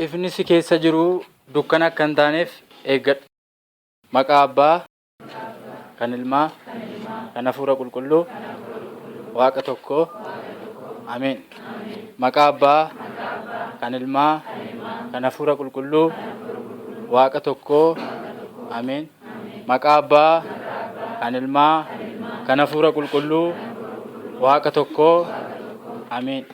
Ifni si keessa jiru dukkana akka hin taaneef eeggadhu. Maqaa Abbaa, kan Ilmaa, kan Hafuura Qulqulluu, Waaqa tokkoo. Ameen. Maqaa Abbaa, kan Ilmaa, kan Hafuura Qulqulluu, Waaqa tokkoo. Ameen. Maqaa Abbaa, kan Ilmaa, kan Hafuura Qulqulluu, Waaqa tokkoo. Ameen.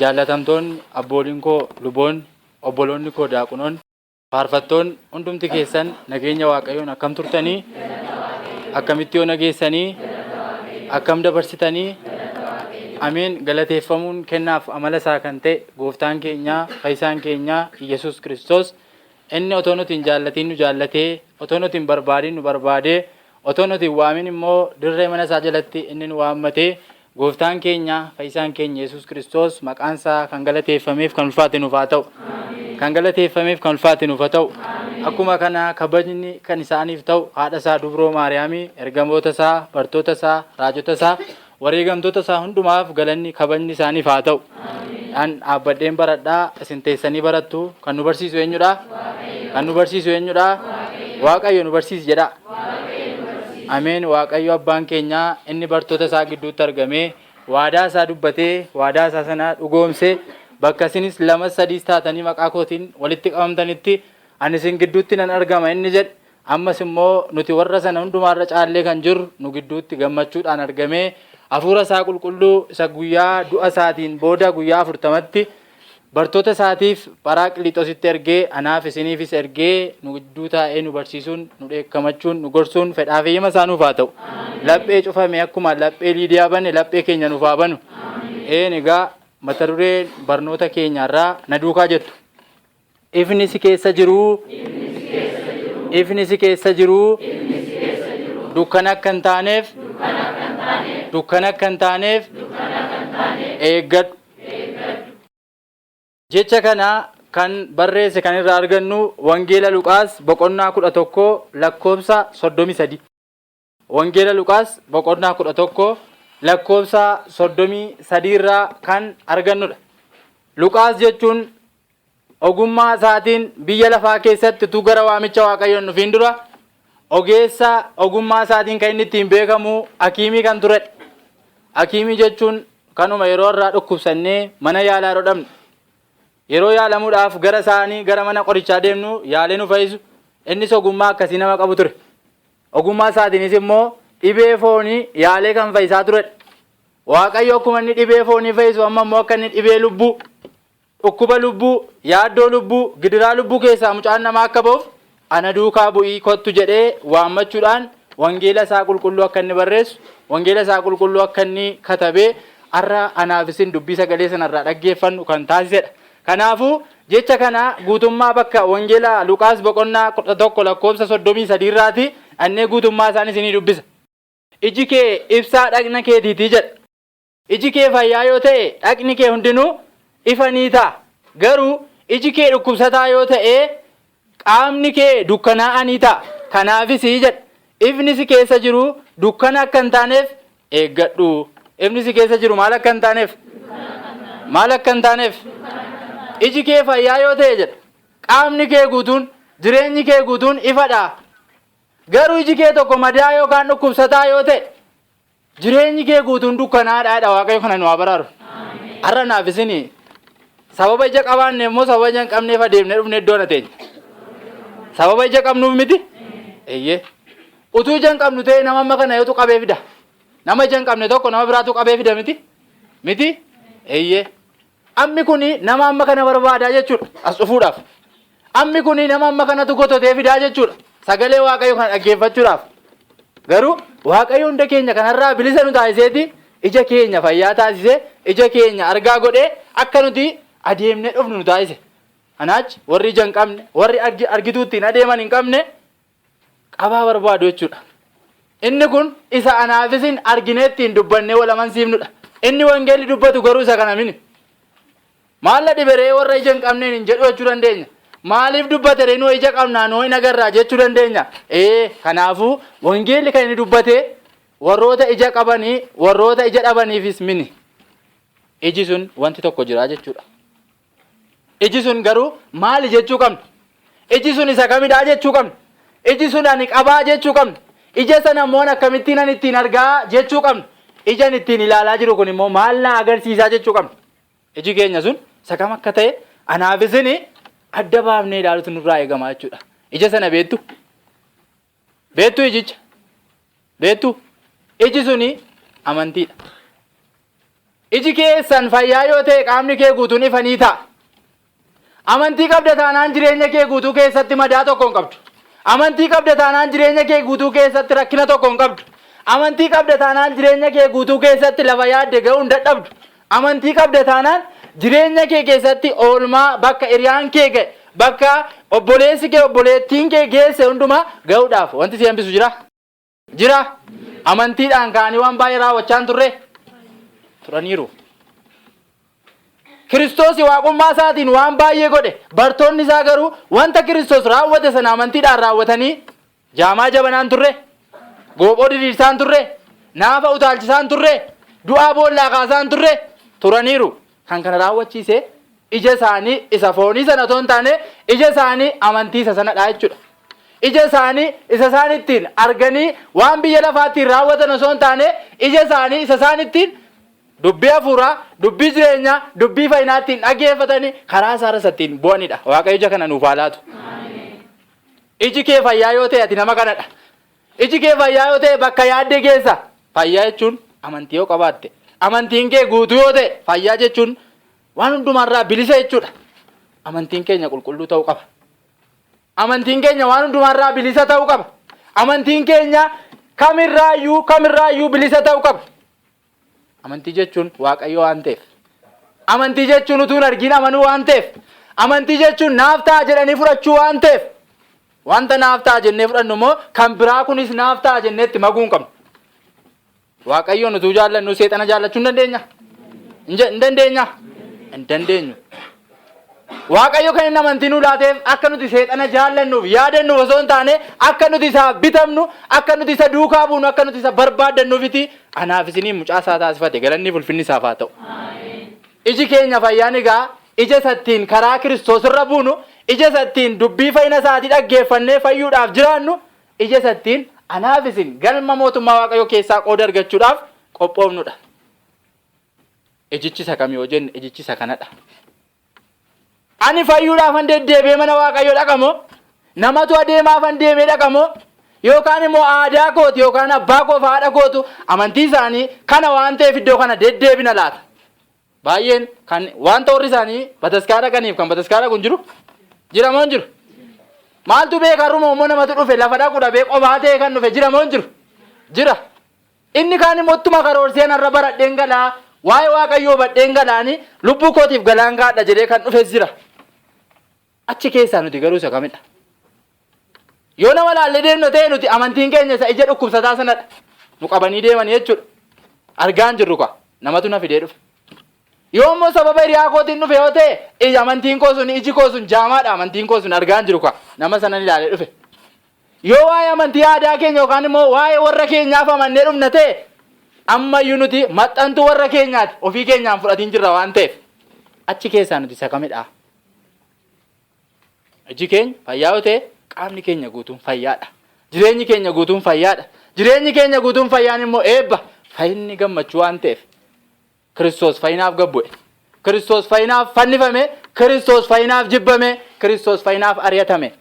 Jaallatamtoonni abbooliin koo luboonni, obboloonni koo daaqunoonni, faarfattoonni hundumti keessan nageenya Waaqayyoon akkam turtanii? Akkamitti yoo nageessanii? Akkam dabarsitanii? Ameen. Galateeffamuun kennaaf amala isaa kan ta'e gooftaan keenya, fayyisaan keenya Iyyasuus Kiristoos inni otoo nuti hin jaallatiin nu jaallatee, otoo nuti hin barbaadin nu barbaadee, otoo nuti hin waamin immoo dirree mana isaa jalatti inni nu waammatee Gooftaan keenya, fayyisaan keenya Yesuus Kiristoos maqaan isaa kan galateeffameef kan ulfaate nuuf haa ta'u. Kan galateeffameef kan ulfaate nuuf haa ta'u. Akkuma kana kabajni kan isaaniif ta'u haadha isaa Dubroo Maariyaamii, ergamoota isaa, bartoota isaa, raajota isaa, wareegamtoota isaa hundumaaf galanni kabajni isaaniif haa ta'u. An dhaabbadheen baradhaa, isin teessanii barattu. Kan nu barsiisu eenyudha? Kan nu barsiisu eenyudha? Waaqayyo nu barsiisi jedhaa. Ameen. Waaqayyo abbaan keenya inni bartoota isaa gidduutti argamee waadaa isaa dubbatee waadaa isaa sana dhugoomse bakka isinis lamas sadiis taatanii maqaa kootiin walitti qabamtanitti ani isin gidduutti nan argama inni jedhe ammas immoo nuti warra sana hundumaarra caallee kan jirru nu gidduutti gammachuudhaan argamee hafuura isaa qulqulluu isa guyyaa du'a isaatiin booda guyyaa 40tti Bartoota isaatiif Pharaaqliixositti ergee, anaaf isiniifis ergee, nu gidduu taa'ee nu barsiisuun, nu dheekkamachuun, nu gorsuun fedhaa fi eeyyama isaa nuuf haa ta'u. Laphee cufame akkuma laphee Liidiyaa bane laphee keenya nuuf haa banu. Een egaa mata dureen barnoota keenya irraa na duukaa jettu. Ifni si keessa jiru, ifni si keessa jiru, dukkana akka hin taaneef, dukkana akka hin taaneef eeggadhu. Jecha kana kan barreesse kan irraa argannu Wangeela Luqaas boqonnaa 11 lakkoofsa 33. Wangeela Luqaas boqonnaa 11 lakkoofsa 33 irraa kan argannudha. Luqaas jechuun ogummaa isaatiin biyya lafaa keessatti utuu gara waamicha Waaqayyoon dhufiin dura ogeessa ogummaa isaatiin kan inni ittiin beekamu hakiimii kan turedha. Hakiimii jechuun kanuma yeroo irraa dhukkubsannee mana yaalaa yeroo dhabnu yeroo yaalamuudhaaf gara isaanii gara mana qorichaa deemnu yaalee nu fayyisu innis ogummaa akkasii nama qabu ture. Ogummaa isaatiinis immoo dhibee foonii yaalee kan fayyisaa turedha. Waaqayyo akkuma inni dhibee foonii fayyisu amma immoo akka inni dhibee lubbuu Dhukkuba lubbuu, yaaddoo lubbuu, gidiraa lubbuu keessaa mucaan namaa akka ba'uuf ana duukaa bu'ii kottu jedhee waammachuudhaan wangeela isaa qulqulluu akka inni barreessu, wangeela isaa qulqulluu akka inni katabee har'a anaaf isin dubbii sagalee sanarraa dhaggeeffannu kan taasisedha. Kanaafuu jecha kana guutummaa bakka wangeela Luqaas boqonnaa 11 lakkoofsa 33 irraati dhannee guutummaa isaan isinii dubbisa. Iji kee ibsaa dhagna keetiiti jedha. Iji kee fayyaa yoo ta'e dhaqni kee hundinuu ifa ni ta'a. Garuu iji kee dhukkubsataa yoo ta'e qaamni kee dukkanaa'aa ni ta'a. Kanaafis jedha ifni si keessa jiru dukkana akka hin taaneef eeggadhu. Ifni si keessa jiru maal akka hin taaneef? Maal akka hin taaneef? Iji kee fayyaa yoo ta'e jedha qaamni kee guutuun jireenyi kee guutuun ifadha. Garuu iji kee tokko madaa yookaan dhukkubsataa yoo ta'e Jireenyi kee guutuun dukkanaadha jedha Waaqayyo kana nu haa baraaru. Har'a naaf isin sababa ija qabaanne immoo sababa ija hin qabneef adeemnee dhufne iddoo na teenya. Sababa ija qabnuuf miti? Eeyyee. Utuu ija hin qabnu ta'e nama amma kana yootu qabee fida. Nama ija hin qabne tokko nama biraatu qabee fida miti? Miti? Eeyyee. Ammi kuni nama amma kana barbaadaa jechuudha as dhufuudhaaf. Ammi kuni nama amma kanatu gototee fidaa jechuudha. Sagalee Waaqayyo kana dhaggeeffachuudhaaf. Garuu Waaqayyo hunda keenya kanarraa bilisa nu taasiseeti ija keenya fayyaa taasisee ija keenya argaa godhee akka nuti adeemnee dhufnu nu taasise. Kanaachi warri ija hin qabne warri argituu ittiin adeeman hin qabne qabaa barbaadu jechuudha. Inni kun isa anaaf isin arginee ittiin dubbannee wal amansiifnudha. Inni wangeelli dubbatu garuu isa kana mini. Maal na dhiberee warra ija hin qabneen hin jedhu jechuu dandeenya. Maaliif dubbate ree nuu ija qabnaa nuu hin agarraa jechuu dandeenya. Ee kanaafuu wangeelli kan inni dubbate warroota ija qabanii warroota ija dhabaniifis mini. Iji sun wanti tokko jira jechuudha. Iji sun garuu maali jechuu qabna? Iji sun isa kamidhaa jechuu qabna? Iji sun ani qabaa jechuu qabna? Ija sana immoo akkamittiin ani ittiin argaa jechuu qabna? Ija ani ittiin ilaalaa jiru kun immoo maal na agarsiisaa jechuu qabna? Iji keenya sun isa kam akka ta'e anaaf isin adda baafnee ilaalutu nurraa eegama jechuudha. Ija sana beektu? Beektu ijicha? Beektu? Iji suni amantiidha. Iji keessan fayyaa yoo ta'e qaamni kee guutuun ifa ni ta'a. Amantii qabda taanaan jireenya kee guutuu keessatti madaa tokko hin qabdu. Amantii qabda taanaan jireenya kee guutuu keessatti rakkina tokko hin qabdu. Amantii qabda taanaan jireenya kee guutuu keessatti lafa yaadde ga'uu hin dadhabdu. Amantii qabda taanaan jireenya kee keessatti oolmaa bakka hiriyaan kee ga'e, bakka obboleessi kee obboleettiin kee geesse hundumaa ga'uudhaaf wanti si hambisu jira? Jira. Amantiidhaan ka'anii waan baay'ee raawwachaa hin turre? Turaniiru. Kiristoos waaqummaa isaatiin waan baay'ee godhe. Bartoonni isaa garuu wanta Kiristoos raawwate sana amantiidhaan raawwatanii jaamaa jabanaan turre, goophoo diriirsaan turre, naafa utaalchisaan turre, du'aa boollaa kaasaan turre turaniiru. Kan kana raawwachiise ija isaanii isa foonii sana otoo hin taane ija isaanii amantii isa sanadha jechuudha. Ija isaanii isa isaan ittiin arganii waan biyya lafaa ittiin raawwatan osoo hin taane ija isaanii isa isaan ittiin dubbii hafuuraa, dubbii jireenyaa, dubbii fayyinaa ittiin dhageeffatanii karaa isaa irra isa ittiin bu'anidha. Waaqayyo ija kana nuuf haa laatu. Iji kee fayyaa yoo ta'e ati nama kanadha. Iji kee fayyaa yoo ta'e bakka yaadde geessa. Fayyaa jechuun amantii yoo qabaatte, amantiin kee guutuu yoo ta'e fayyaa jechuun waan hundumarraa bilisa jechuudha. Amantiin keenya qulqulluu ta'uu qaba. Amantiin keenya waan hundumarraa bilisa ta'uu qaba. Amantiin keenya kamirraayyuu kamirraayyuu bilisa ta'uu qaba. Amantii jechuun Waaqayyo waan ta'eef. Amantii jechuun utuu hin argiin amanuu waan ta'eef. Amantii jechuun naaf ta'a jedhanii fudhachuu waan ta'eef. Wanta naaf ta'a jennee fudhannu immoo kan biraa kunis naaf ta'a jennee itti maguu hin qabnu. Waaqayyoon utuu jaallannu seexana jaallachuu hin dandeenya? Hin dandeenya? Hin dandeenyu. Waaqayyo kan inni amantii nuu laateef akka nuti seexana jaallannuuf yaadannuuf osoo hin taane akka nuti isaaf bitamnu, akka nuti isa duukaa buunu, akka nuti isa barbaaddannuufiti anaaf isiniin mucaa isaa taasifate galanni ulfinni isaaf haa ta'u. Iji keenya fayyaan egaa ija isa ittiin karaa Kiristoos irra buunu, ija isa ittiin dubbii fayyina isaatii dhaggeeffannee fayyuudhaaf jiraannu, ija isa ittiin anaaf isin galma mootummaa Waaqayyoo keessaa qooda argachuudhaaf qophoofnudha. Ijichi isa kam yoo jenne ijichi isa kanadha. Ani fayyuudhaafan deddeebi'ee mana Waaqayyoo dhaqa moo? Namatu adeemaafan deemee dhaqa moo? Yookaan immoo aadaa kooti yookaan abbaa koof haadha kootu amantii isaanii kana waan ta'eef iddoo kana deddeebina laata? Baay'een kan wanta warri isaanii bataskaa dhaqaniif kan bataskaa dhaqu hin jiru? Jira moo hin jiru? Maaltu beeka har'uma immoo namatu dhufe lafa dhaqu dhabee qobaa ta'e kan dhufe jira moo hin jiru? Jira. Inni kaan immoo ittuma karoorsee narra baradheen galaa waa'ee Waaqayyoo hubadheen galaani lubbuu kootiif galaan gaadha jedhee kan dhufes jira. Achi keessaa nuti garuu isa kamidha? Yoo nama laallee deemna ta'e nuti amantiin keenya isa ija dhukkubsataa sanadha. Nu qabanii deemanii jechuudha. Argaa hin jirru kwa. Namatu na fidee dhufe. Yoo immoo sababa hiriyaa kootiin dhufe yoo ta'e ija amantiin koo sun iji koo sun jaamaadha amantiin koo sun argaa hin jiru kwa. Nama sanan ilaalee dhufe. Yoo waa'ee amantii aadaa keenya yookaan immoo waa'ee warra keenyaaf amannee dhufna ta'e ammayyuu nuti maxxantuu warra keenyaati ofii keenyaan fudhatiin jirra waan ta'eef achi keessaa nuti isa kamidha? Iji keenya fayyaa yoo ta'e qaamni keenya guutuun fayyaadha. Jireenyi keenya guutuun fayyaadha. Jireenyi keenya guutuun fayyaan immoo eebba. Fayyinni gammachuu waan ta'eef Kiristoos fayyinaaf gad bu'e. Kiristoos fayyinaaf fannifame. Kiristoos fayyinaaf jibbame. Kiristoos fayyinaaf ari'atame.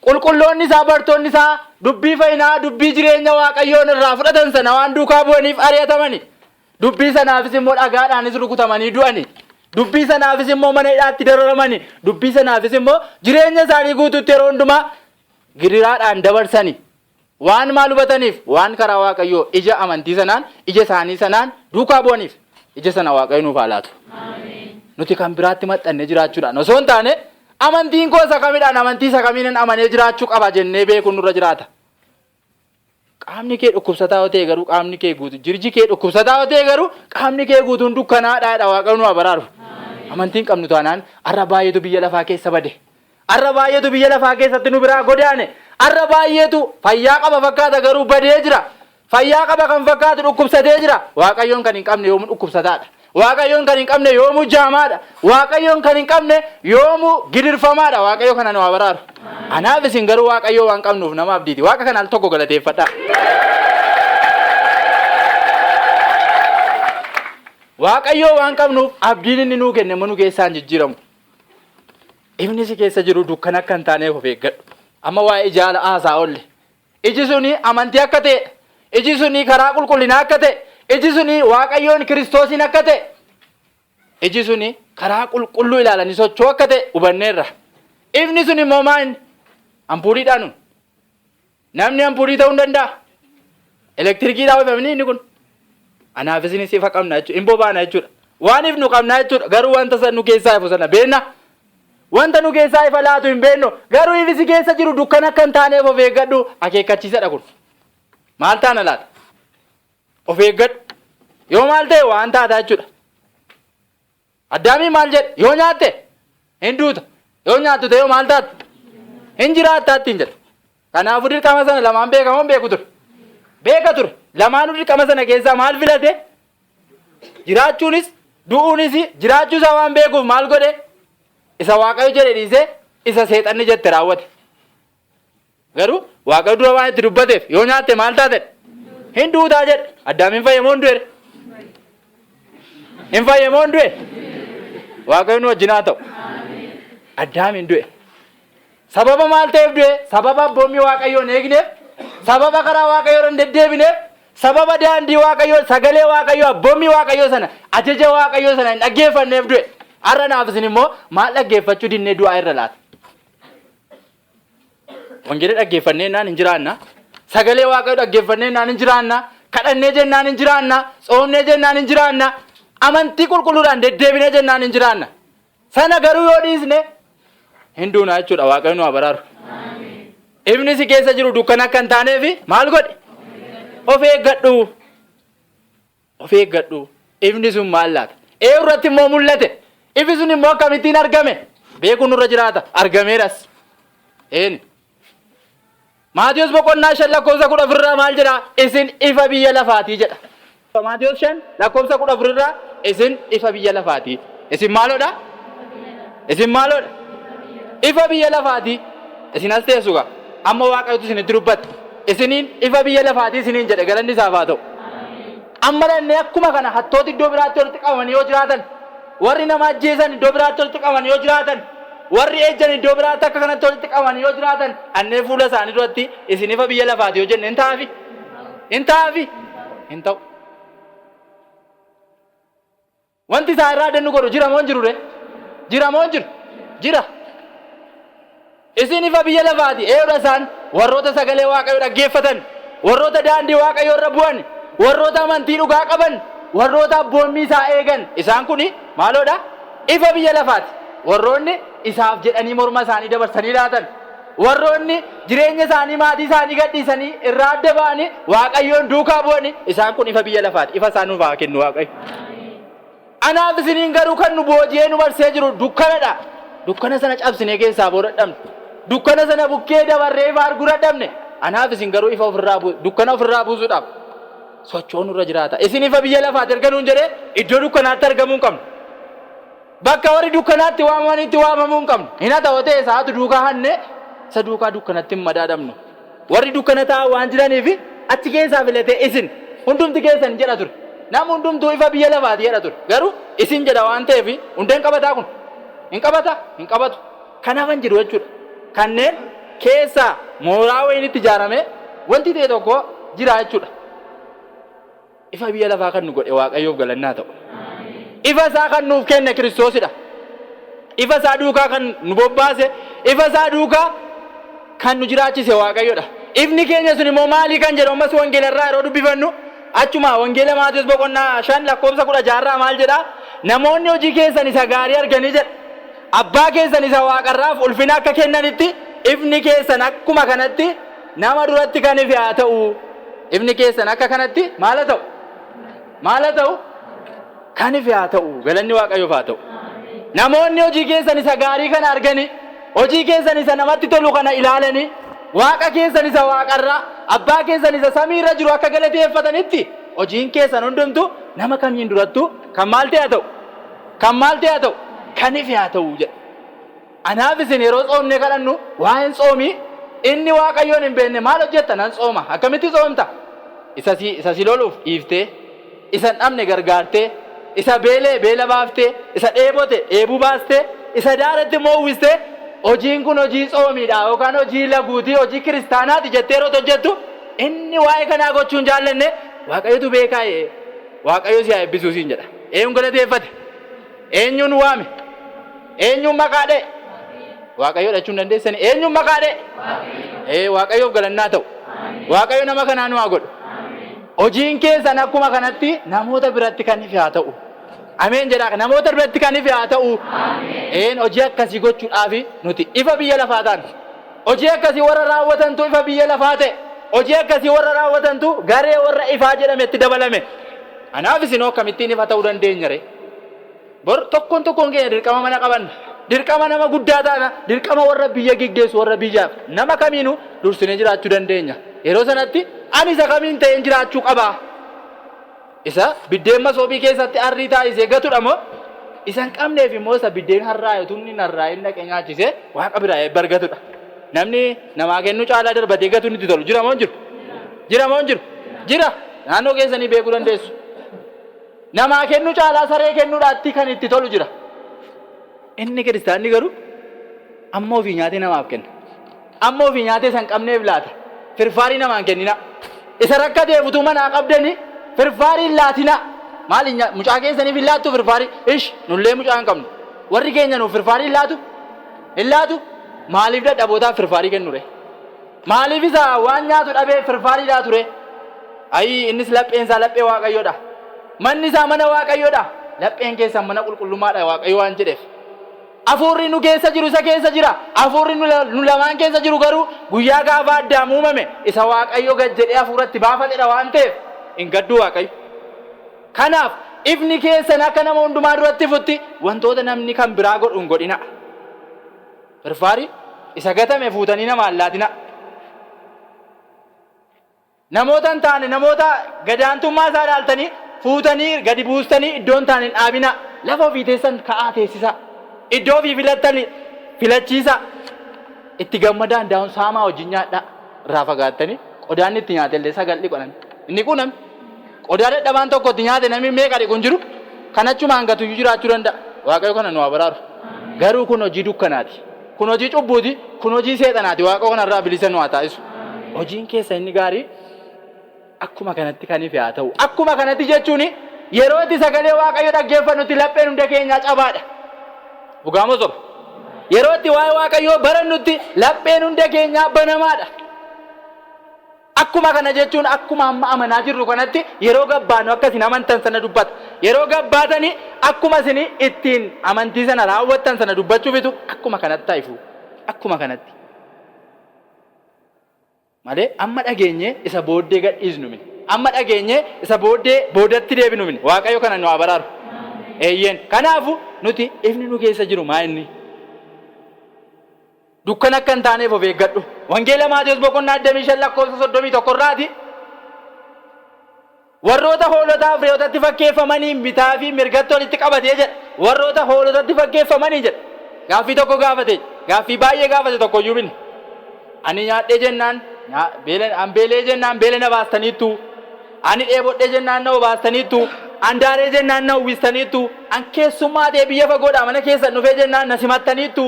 Qulqulloonni isaa bartoonni isaa dubbii fayyinaa dubbii jireenya Waaqayyoon irraa fudhatan sana waan duukaa bu'aniif ari'atamani. Dubbii sanaafis immoo dhagaadhaanis rukutamanii du'ani. Dubbii sanaafis immoo mana hidhaatti dararamani. Dubbii sanaafis immoo jireenya isaanii guutuutti yeroo hundumaa gidiraadhaan dabarsani. Waan maal hubataniif? Waan karaa Waaqayyoo ija amantii sanaan, ija isaanii sanaan duukaa bu'aniif. Ija sana Waaqayyo nuuf haa laatu. Nuti kan biraatti maxxannee jiraachuudhaan osoo hin taane amantiin koo isa kamidhaan amantii isa kamiinan amanee jiraachuu qaba jennee beekuun nurra jiraata. Qaamni kee dhukkubsataa yoo ta'e garuu qaamni kee guutuu jirji kee dhukkubsataa yoo ta'e garuu qaamni kee guutuun dukkanaadha jedha Waaqayyo nu haa baraaru. Amantiin qabnu taanaan har'a baay'eetu biyya lafaa keessa bade. Har'a baay'eetu biyya lafaa keessatti nu biraa godaane. Har'a baay'eetu fayyaa qaba fakkaata garuu badee jira. Fayyaa qaba kan fakkaatu dhukkubsatee jira. Waaqayyoon kan hin qabne yoomuu dhukkubsataadha. Waaqayyoon kan hin qabne yoomuu jaamaadha. Waaqayyoon kan hin qabne yoomuu gidirfamaadha. Waaqayyo kana nu haa baraaru. Anaaf isin garuu Waaqayyoo waan qabnuuf nama abdiiti. Waaqa kana al tokko galateeffadhaa. Waaqayyoo waan qabnuuf abdiin inni nuu kenne immoo nu keessaa hin jijjiiramu. Ifni si keessa jiru dukkana akka hin taaneef of eeggadhu. Amma waa'ee ijaa haasaa oolle. Iji suni amantii akka ta'e, iji suni karaa qulqullinaa akka ta'e, iji suni Waaqayyoon Kiristoosiin akka ta'e, iji suni karaa qulqulluu ilaalanii socho'uu akka ta'e hubanneerra. Ifni sun immoo maa inni? Ampuuliidhaa nun. Namni ampuulii ta'uu hin danda'a. Elektirikiidhaa oofamni inni kun. Anaaf isinis ifa qabna jechuudha. Hin bobaana jechuudha. Waan ifnu qabna jechuudha. Garuu wanta san nu keessaa ifu sana beekna. Wanta nu keessaa ifa laatu hin beeknu. Garuu ifi si keessa jiru dukkana akka hin taaneef of eeggadhu. Akeekkachiisadha kun. Maal taana laata? Of eeggadhu. Yoo maal ta'e waan taata jechuudha. Addaamiin maal jedhe? Yoo nyaatte hin duuta. Yoo nyaattu ta'e maal taata? Hin jiraatta ittiin jedhe. Kanaafuu dirqama sana lamaan beeka moo hin beeku ture? Beeka ture. Lamaanuu dirqama sana keessaa maal filate? Jiraachuunis du'uunis jiraachuu isaa waan beekuuf maal godhe? Isa Waaqayyo jedhe dhiisee isa seexanni jette raawwate. Garuu Waaqayyo dura waan itti dubbateef yoo nyaatte maal taate? Hin duutaa jedhe. Addaam hin fayye moo hin du'e? Hin fayye moo hin du'e? Waaqayyo nu wajjin haa ta'u. Addaam hin du'e. Sababa maal ta'eef du'e? Sababa abboommii Waaqayyoo hin eegneef, sababa karaa Waaqayyoo irra hin deddeebineef, sababa daandii Waaqayyoo, sagalee Waaqayyoo, abboommii Waaqayyoo sana, ajaja Waaqayyoo sana hin dhaggeeffanneef du'e. Har'a naaf isin immoo maal dhaggeeffachuu dinnee du'aa irra laata? Wangeela dhaggeeffannee jennaan hin jiraanna. Sagalee Waaqayyoo dhaggeeffannee jennaan hin jiraanna. Kadhannee jennaan hin jiraanna. Tsoomnee jennaan hin jiraanna. Amantii qulqulluudhaan deddeebinee jennaan hin jiraanna. Sana garuu yoo dhiisne hin duuna jechuudha. Waaqayyo nu haa baraaru. Ifni si keessa jiru dukkana akka hin taaneef maal godhi? Of eeggadhu. Of eeggadhu. Ifni sun maal laata? Eenyu irratti immoo mul'ate? Ifi sun immoo akkamittiin argame? Beekuun nurra jiraata. Argameeras. Een. Maatiyos boqonnaa 5 lakkoofsa 14 irraa maal jedha? Isin ifa biyya lafaatii jedha. Maatiyos 5 lakkoofsa 14 irraa isin ifa biyya lafaatii. Isin maaloodha? Isin maaloodha? Ifa biyya lafaatii. Isin as teessu gaa. Amma Waaqayyotu isinitti dubbata. Isiniin ifa biyya lafaatii isiniin jedhe galanni isaaf haa ta'u. Amma dhannee akkuma kana hattooti iddoo biraatti walitti qabamanii yoo jiraatan, warri nama ajjeesan iddoo biraatti walitti qabamanii yoo jiraatan, warri ejjan iddoo biraatti akka kanatti walitti qabamanii yoo jiraatan, dhannee fuula isaanii duratti isin ifa biyya lafaati yoo jenne hin ta'aafi? Hin ta'aafi? Hin ta'u. Wanti isaa irraa adda nu godhu jira moo hin jiru ree? Jira moo hin jiru? Jira. Isin ifa biyya lafaati. Eeyudha isaan? Warroota sagalee Waaqayyoo dhaggeeffatan, warroota daandii Waaqayyoo irra bu'an, warroota amantii dhugaa qaban, warroota abboommii isaa eegan. Isaan kun maaloodha? Ifa biyya lafaati. Warroonni isaaf jedhanii morma isaanii dabarsanii laatan. Warroonni jireenya isaanii maatii isaanii gadhiisanii irraa adda ba'anii Waaqayyoon duukaa bu'anii isaan kun ifa biyya lafaati. Ifa isaa nuuf haa kennu Waaqayyo. Anaaf isiniin garuu kan nu booji'ee nu marsee jiru dukkanadha. Dukkana sana cabsinee keessaa ba'uu dadhabne. Dukkana sana bukkee dabarree ifa arguu dadhabne. Anaaf isin garuu ifa ofirraa dukkana ofirraa buusuudhaaf socho'uu nurra jiraata. Isin ifa biyya lafaati erga nuun jedhee iddoo dukkanaatti argamuu hin qabnu. Bakka warri dukkanaatti waamamanitti waamamuu hin qabnu. Hin hata yoo ta'e isaatu duukaa hanne isa duukaa dukkanatti hin madaadamnu. Warri dukkana taa'an waan jiraniif achi keessaa filatee isin hundumti keessan jedha ture. Nam hundumtuu ifa biyya lafaati jedha ture. Garuu isin jedha waan ta'eef hunda hin qabataa kun? Hin qabata? Hin qabatu. Kan hafan jiru jechuudha. Kanneen keessaa mooraa wayinitti ijaarame wanti ta'e tokko jira jechuudha. Ifa biyya lafaa kan nu godhe Waaqayyoof galanni haa ta'u. Ifa isaa kan nuuf kenne Kiristoosidha. Ifa isaa duukaa kan nu bobbaase, ifa isaa duukaa kan nu jiraachise Waaqayyodha. Ifni keenya sun immoo maalii kan jedhu ammas wangeela irraa yeroo dubbifannu achuma wangeela Maatewos boqonnaa 5 lakkoofsa 16 irraa maal jedha? Namoonni hojii keessan isa gaarii arganii jedha. Abbaa keessan isa waaqarraaf ulfina akka kennanitti ifni keessan akkuma kanatti nama duratti kan ife haa ta'u. Ifni keessan akka kanatti maal haa ta'u? Maal haa ta'u? Kan ife haa ta'u. Galanni Waaqayyoof haa ta'u. Namoonni hojii keessan isa gaarii kana arganii, hojii keessan isa namatti tolu kana ilaalanii, Waaqa keessan isa waaqarraa, abbaa keessan isa samiirra jiru akka galateeffatanitti hojiin keessan hundumtu nama kamiin durattuu kan maal ta'e haa ta'u? Kan maal ta'e haa ta'u? Kan ife haa ta'u jedha. Anaaf isin yeroo tsoomnee kadhannu waa'een tsoomii inni Waaqayyoon hin beekne maal hojjetta nan tsooma. Akkamitti tsoomta? Isa si isa si loluuf dhiiftee, isa hin dhabne gargaartee, isa beela'e beela baaftee, isa dheebote dheebuu baastee, isa daaretti immoo uwwistee hojiin kun hojii tsoomiidha yookaan hojii laguutii hojii kiristaanaati jettee yeroo hojjettu inni waa'ee kanaa gochuu hin jaallanne Waaqayyotu beekaa ee Waaqayyo si haa eebbisuu siin jedha. Eenyuun galateeffate? Eenyuun waame? Eenyuun maqaa dha'e? Waaqayyo dhachuu hin dandeessani. Eenyuun maqaa dha'e? Ee Waaqayyoof galannaa ta'u. Waaqayyo nama kanaa nu haa godhu. Hojiin keessan akkuma kanatti namoota biratti kan ife haa ta'u. Ameen jedhaa. Namoota biratti kan ife haa ta'u. Een hojii akkasii gochuudhaaf nuti ifa biyya lafaa taana. Hojii akkasii warra raawwatantu ifa biyya lafaa ta'e. Hojii akkasii warra raawwatantu garee warra ifaa jedhametti dabalame. Anaaf isinoo akkamittiin ifa ta'uu dandeenya ree? Bor tokkoon tokkoon keenya dirqama mana qabanna. Dirqama nama guddaa taana. Dirqama warra biyya geggeessu warra biyyaaf nama kamiinuu dursinee jiraachuu dandeenya. Yeroo sanatti ani isa kamiin ta'een jiraachuu qaba? Isa biddeen masoobii keessatti arrii taasisee gatudha moo isa hin qabneef immoo isa biddeen harraa'e utuu inni hin harraa'in dhaqee nyaachisee Waaqa biraa eebba argatudha. Namni namaa kennuu caalaa darbatee gatuun itti tolu jira moo hin jiru? Jira moo hin jiru? Jira. Naannoo keessanii beekuu dandeessu. Namaa kennuu caalaa saree kennuudhaatti kan itti tolu jira. Inni kiristaanni garuu amma ofii nyaatee namaaf kenna. Amma ofii nyaatee isa hin qabneef laata. Firfaarii namaa hin kenninaa. Isa rakkateef utuu manaa qabdanii firfaarii hin laatinaa. Maali mucaa keessaniif hin laattu firfaarii? Ish nullee mucaa hin qabnu. Warri keenya nuuf firfaarii hin laatu? Hin laatu? Maaliif dadhabootaaf firfaarii kennu ree? Maaliif isa waan nyaatu dhabee firfaarii laatu ree? Ayii innis lapheen isaa laphee Waaqayyoodha. Manni isaa mana Waaqayyoodha. Lapheen keessan mana qulqullummaadha Waaqayyo waan jedheef. Hafuurri nu keessa jiru isa keessa jira. Hafuurri nu lamaan keessa jiru garuu guyyaa gaafa Addaam uumame isa Waaqayyo gad jedhee hafuura itti baafatedha waan ta'eef hin gaddu Waaqayyo. Kanaaf ifni keessan akka nama hundumaa duratti ifutti wantoota namni kan biraa godhu hin godhinaa. Firfaarii isa gatame fuutanii namaa hin laatinaa. Namoota hin taane, namoota gadaantummaa isaa ilaaltanii fuutanii gadi buustanii iddoo hin taane hin dhaabinaa. Lafa ofii teessan ka'aa teessisaa. Iddoo ofii filattani filachiisaa. Itti gammadaan daa'uun saamaa wajjin nyaadhaa. Irraa fagaattanii qodaan itti nyaate illee sagal dhiqu namni. Inni dhiquu namni. Qodaa dadhabaan tokko itti nyaate namni meeqa dhiqu hin jiru. Kan achumaan gatuyyuu jiraachuu danda'a. Waaqayyo kana nu haa baraaru. Garuu kun hojii dukkanaati. Kun hojii cubbuuti, kun hojii seexanaati. Waaqa kanarraa bilisa nu haa taasisu. Hojiin keessa inni gaarii akkuma kanatti kan ife haa ta'u. Akkuma kanatti jechuun yeroo itti sagalee Waaqayyo dhaggeeffannutti lapheen hunda keenyaa cabaadha. Dhugaa moo soba? Yeroo itti waa'ee Waaqayyoo barannutti lapheen hunda keenyaa banamaadha. Akkuma kana jechuun akkuma amma amanaa jirru kanatti yeroo gabbaanu akka isin amantan sana dubbata. Yeroo gabbaatanii akkuma isin ittiin amantii sana raawwattan sana dubbachuufitu akkuma kanatti haa ifu. Akkuma kanatti. Malee amma dhageenyee isa booddee gadhiisnu miti. Amma dhageenyee isa booddee boodatti deebinu miti. Waaqayyo kana nu haa baraaru. Eeyyeen. Kanaafu nuti ifni nu keessa jiru maa inni? Dukkana akka hin taaneef of eeggadhu. Wangeela Maatewos boqonnaa 25 lakkoofsa 31 irraati. Warroota hoolotaaf re'ootatti fakkeeffamanii bitaa fi mirgatti walitti qabatee jedha. Warroota hoolotatti fakkeeffamanii jedha. Gaaffii tokko gaafate. Gaaffii baay'ee gaafate tokko iyyuu mini. Ani nyaadhee jennaan an beelee jennaan beela na baastaniittu. Ani dheebodhee jennaan na obaastaniittu. An daaree jennaan na uwwistaniittu. An keessummaa ta'ee biyya fagoodhaa mana keessan dhufee jennaan na simattaniittu.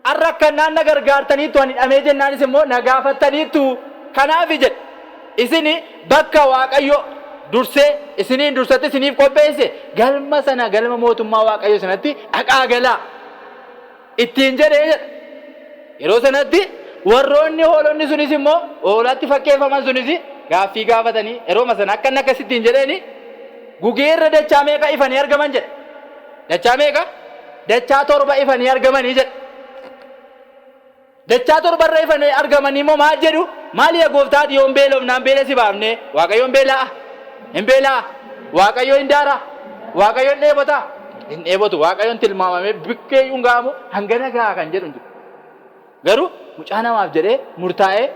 An rakkannaan na gargaartaniittu, an hidhamee jennaanis immoo na gaafattaniittu. Kanaafi jedhe, isin bakka Waaqayyo dursee isiniin dursatti isiniif qopheesse galma sana galma mootummaa Waaqayyo sanatti dhaqaa galaa ittiin jedhe jedha. Yeroo sanatti warroonni hoolonni sunis immoo hoolatti fakkeeffaman sunis gaaffii gaafatanii yerooma sana akka inni akkasittiin jedheeni gugee irra dachaa meeqa ifanii argaman jedha. Dachaa meeqa? Dachaa torba ifanii argamanii jedha. Dachaa torba irra ifanii argamanii immoo maal jedhu? Maal yaa gooftaa ati yoon beelofnaan beela si baafne? Waaqayyo hin beela'a? Hin beela'a? Waaqayyo hin daara? Waaqayyo hin dheebota? Hin dheebotu. Waaqayyoon tilmaamamee bikkee iyyuu hin ga'amu hangana ga'a kan jedhu hin jiru. Garuu mucaa namaaf jedhee murtaa'ee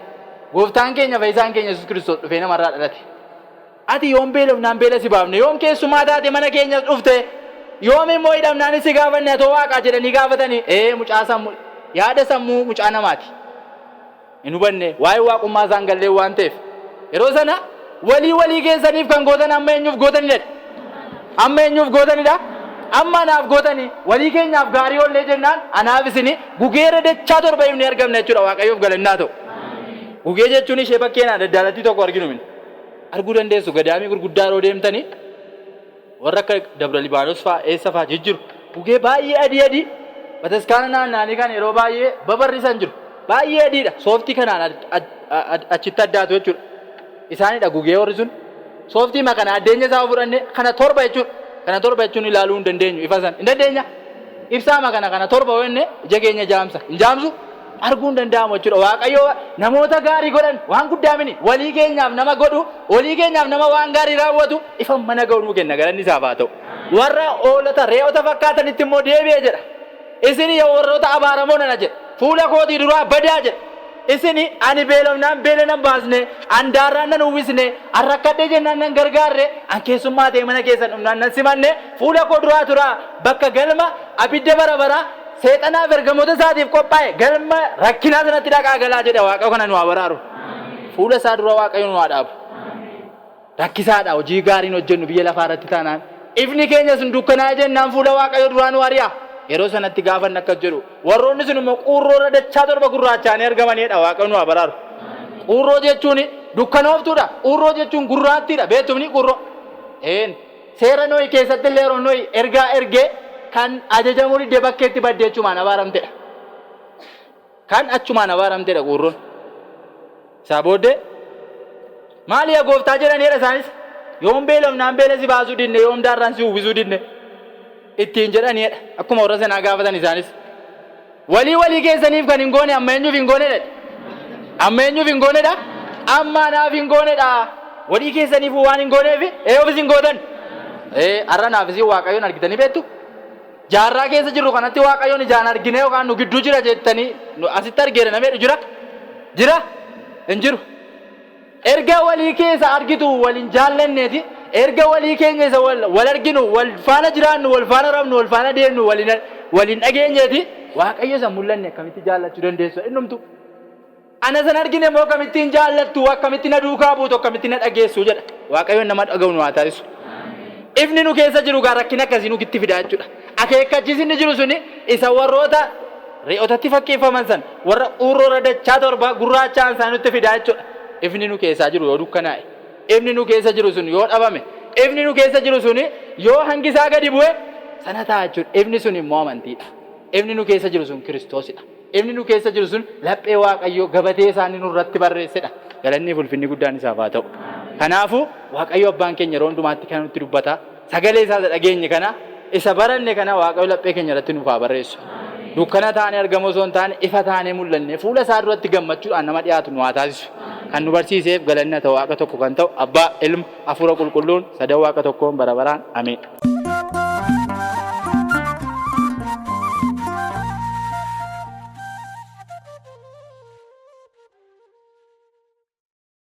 gooftaan keenya fayyisaan keenya Yesuus Kiristoos dhufee namarraa dhalate. Ati yoom beelofnaan beela si baafne? Yoom keessumaa taate mana keenyas dhufte? Yoom immoo hidhamnaanis si gaafanne atoo waaqaa jedhanii gaafatanii? Ee mucaa sammuu yaada sammuu mucaa namaati. Hin hubanne waa'ee waaqummaa isaan gallee waan ta'eef. Yeroo sana walii walii keessaniif kan gootan amma eenyuuf gootanidha? Amma eenyuuf gootanidha? Amma anaaf gootanii walii keenyaaf gaarii oollee jennaan anaaf isini gugeera dachaa torba ifnee argamna jechuudha Waaqayyoof galannaa ta'u. Gugee jechuun ishee bakkeenaa daddaalattii tokko arginu mini. Arguu dandeessu gadaamii gurguddaa yeroo deemtanii warra akka Dabra Libaanos fa'aa eessa fa'aa jijjiru. Gugee baay'ee adii adii bataskaana naannaanii kan yeroo baay'ee babarrisan jiru. Baay'ee adiidha. Sooftii kanaan achitti addaatu jechuudha. Isaanidha gugee warri sun. Sooftii ma kana addeenya isaa fudhanne kana torba jechuudha. Kana torba jechuun ilaaluu hin dandeenyu ifa san. Hin dandeenya. Ibsaa ma kana kana torba yoo jenne ija keenya jaamsa. Hin jaamsu? Arguu hin danda'amu jechuudha. Waaqayyo namoota gaarii godhan waan guddaa mini. Walii keenyaaf nama godhu, walii keenyaaf nama waan gaarii raawwatu ifa mana ga'u nuu kenna galanni isaaf haa ta'u. Warra hoolota re'oota fakkaatanitti immoo deebi'e jedha. Isin yaa warroota abaaramoo nana jedha. Fuula kootii duraa badaa jedha. Isin ani beelofnaan beela nan baasne, an daarraan nan uwwisne, an rakkadhee jennaan nan gargaarre, an keessummaa ta'e mana keessan dhufnaan nan simanne, fuula koo duraa turaa bakka galma abidda bara baraa seexanaaf ergamoota isaatiif qophaa'e galma rakkinaa sanatti dhaqaa galaa jedha Waaqayyo kana nu haa baraaru. Fuula isaa dura Waaqayyo nu haa dhaabu. Rakkisaadha hojii gaariin hojjennu biyya lafaa irratti taanaan. Ifni keenya sun dukkanaa'e jennaan fuula Waaqayyo duraa nu ari'a. Yeroo sanatti gaafa inni akkas jedhu warroonni sun immoo quurroo irra dachaa torba gurraachaanii argamanidha Waaqayyo nu haa baraaru. Quurroo jechuun dukkanooftuudha. Quurroo jechuun gurraattiidha. Beektumni quurroo. Een. Seera Nohi keessatti illee yeroo Nohi ergaa ergee kan ajajamuu didde bakkeetti baddee achumaan abaaramtedha. Kan achumaan abaaramtedha quurroon. Isaa booddee maali yaa gooftaa jedhaniidha isaanis yoom beelofnaan beela si baasuu didne yoom daarraan si uwwisuu didne ittiin jedhaniidha akkuma warra sanaa gaafatan isaanis. Walii walii keessaniif kan hin goone amma eenyuuf hin goonedha? Amma eenyuuf hin goonedha? Amma anaaf hin goonedha. Walii keessaniif waan hin gooneef ee ofis hin gootan. Ee har'a naaf isin Waaqayyoon argitanii beektu? Jaarraa keessa jirru kanatti Waaqayyoon ijaan argine yookaan nu gidduu jira jettanii nu asitti argeera namni jedhu jira? Jira? Hin jiru. Erga walii keessa argitu wal hin jaallanneeti, erga walii keenya isa wal, wal arginu, wal faana jiraannu, wal faana rafnu, wal faana deemnu, wal hin, wal hin dhageenyeeti, Waaqayyo isa hin mul'anne akkamitti jaallachuu dandeessu? Innumtu. Ana san argine immoo akkamittiin jaallattu, akkamitti na duukaa buutu, akkamitti na dhageessu jedha. Waaqayyoon nama dhaga'u nu haa taasisu. Ifni nu keessa jiru gaa rakkina akkasii nutti fida jechuudha. Akeekkachiisni jiru suni isa warroota re'ootatti fakkeeffaman san warra quurroorra dachaa torba gurraachaan isaan nutti fidaa jechuudha. Ifni nu keessaa jiru yoo dukkanaa'e, ifni nu keessa jiru sun yoo dhabame, ifni nu keessa jiru sun yoo hangi isaa gadi bu'e sana ta'a jechuudha. Ifni sun immoo amantiidha. Ifni nu keessa jiru sun Kiristoosidha. Ifni nu keessa jiru sun laphee Waaqayyoo gabatee isaa inni nurratti barreessedha. Galanni fi ulfinni guddaan isaaf haa ta'u. Kanaafuu Waaqayyo abbaan keenya yeroo hundumaatti kana nutti dubbata. Sagalee isaa isa dhageenye kana, isa baranne kana Waaqayyo laphee keenya irratti nuuf haa barreessu. Dukkana taanee argamu osoo hin taane ifa taanee mul'annee fuula isaa duratti gammachuudhaan nama dhiyaatu nu haa taasisu. Kan nu barsiiseef galanni haa ta'u Waaqa tokko kan ta'u Abbaa, Ilma, Hafuura Qulqulluun sadan Waaqa tokkoon bara baraan. Ameen.